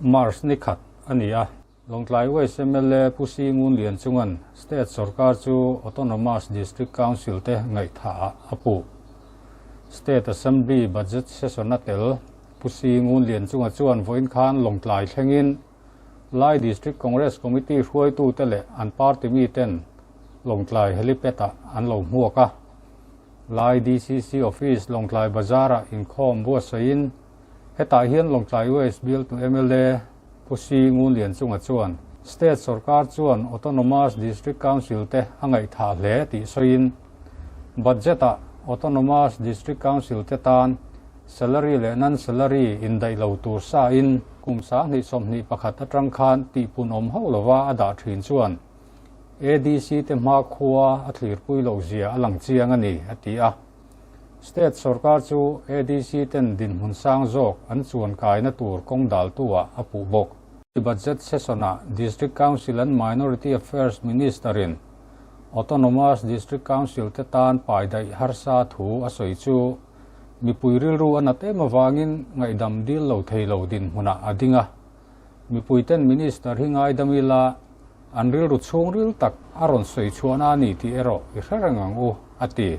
March ni khat a ni a. Lawngtlai West mla Pu Si Ngun Lian chungan State sorkar chu Autonomous District Council te ngaihthah ah a puh. State Assembly Budget Session a tel Pu Si Ngun Lian chunga chuan vawiin khan Lawngtlai thlengin Lai District Congress Committee hruaitute leh an party miten Lawngtlai Helipad ah an lo hmuak a. Lai DCC Office Lawngtlai Bazar ah inkhawm buatsaihin hetah hian Lawngtlai West bialtu mla Pu Si Ngunlian chunga chuan State sorkar chuan Autonomous District Council te a ngaihthah hle tih sawiin Budget ah Autonomous District Council te tan salary leh non-salary indaih lo tur sa in kum 2021 atang khan tihpun awm hauh lova a dah thin chuan ADC te hmakhua a thlirpui loh zia a lang chiang a ni, a ti a. State sorkar chu ADC ten dinhmun sang zawk an chuan kaina tur kawng daltu-ah a puh bawk. Budget session-ah District Council and Minority Affairs Minister-in Autonomous District Council te tan pai daih harsa thu a sawi chu mipui rilru a nat em avangin ngaihdam dil lo thei lo dinhmunah a ding a. Mipuiten Minister hi ngaidam ila an rilru chhungril tak a rawn sawi chhuahna a ni tih erawh i hre reng ang u, a ti.